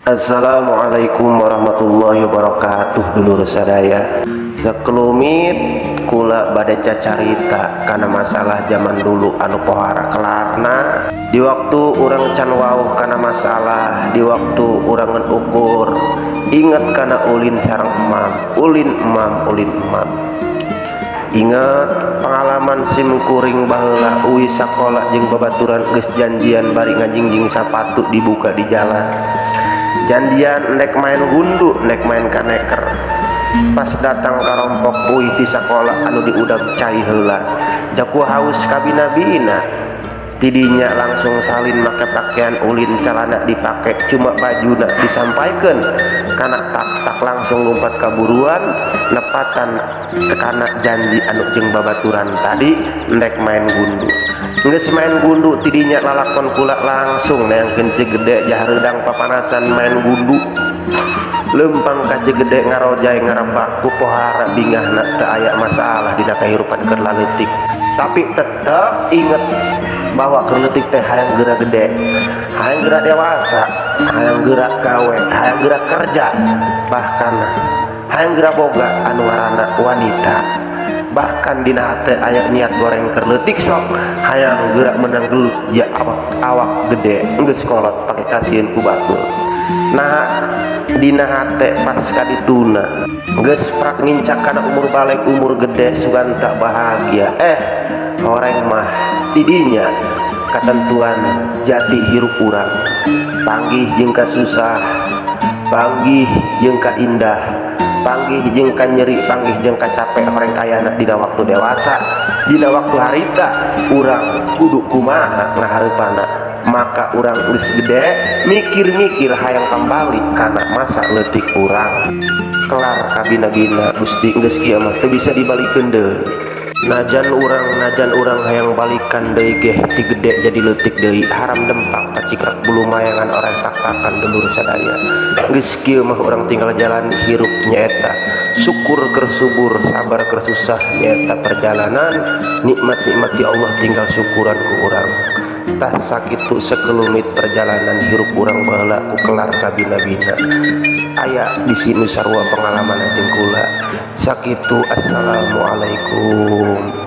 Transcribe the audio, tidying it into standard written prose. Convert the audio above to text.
Assalamualaikum warahmatullahi wabarakatuh, dulur sadaya. Sakelumit kula bade cacarita kana masalah zaman dulu anu pohara kelarna di waktu urang can wawuh kana masalah, di waktu urang ngan ukur inget kana ulin sareng emam, ulin emam, ulin emam. Ingat pengalaman sim kuring baheula uih sakola jeung babaturan, geus janjian bari ngajingjing sapatu dibuka di jalan, janjian nek main gundu, nek main kaneker. Pas datang karompok uih ti sakola, anu diudag cai heula, jaku haus kabina-bina. Tidinya langsung salin make pakaian ulin, celana dipake, cuma bajuna disampaikan karena tak tak langsung lompat kaburuan nepatan karena janji anu jeung babaturan tadi nek main gundu. Geus main gundu, tidinya lalakon kula langsung neangkeun Cigede, jahareudang papanasan main gundu, lempang ka Cigede, ngarojai, ngarebak ku pohara bingahna. Teu aya masalah dina kahirupan keur laletik, tapi tetep inget bahwa keur leutik teh hayang geura gede, hayang geura dewasa, hayang geura gawe, hayang geura kerja, bahkan hayang geura boga anu ngaranna wanita. Bahkan dina hate aya niat goreng keur leutik, sok hayang geura menang gelut ya awak awak gede, geus kolot pake kasieun ku batur. Nah, dina hate pas kadituna geus prak nincak kana umur balik, umur gede, suganta bahagia. Eh, horeng mah tidinya ketentuan jati hirup urang panggih jeung kasusah, panggih jeung kaindah, panggih jeung ka nyeri, panggih jeung ka capek. Horeng kayana dina waktu dewasa, dina waktu harita urang kudu kumaha ngahareupana. Maka urang geus gede mikir-mikir hayang kembali kana masa leutik urang. Kelar kabina-bina, Gusti. Geus kieu mah teu bisa dibalikeun deui, najan urang hayang balikan deui geh ti gede jadi leutik deui, haram dempak pacikrak bulu mayangan orang tak-takan. Dulur sadaya, geus kieu mah urang tinggal jalan hirup, nyaeta syukur keur subur, sabar keur susah, nyaeta perjalanan nikmat-nikmat di Allah, tinggal syukuran ku urang. Tah, sakitu sekelumit perjalanan hirup urang baheula ku kelar kabina-bina. Aya di sini sarua pengalaman jeung kula. Sakitu, assalamualaikum.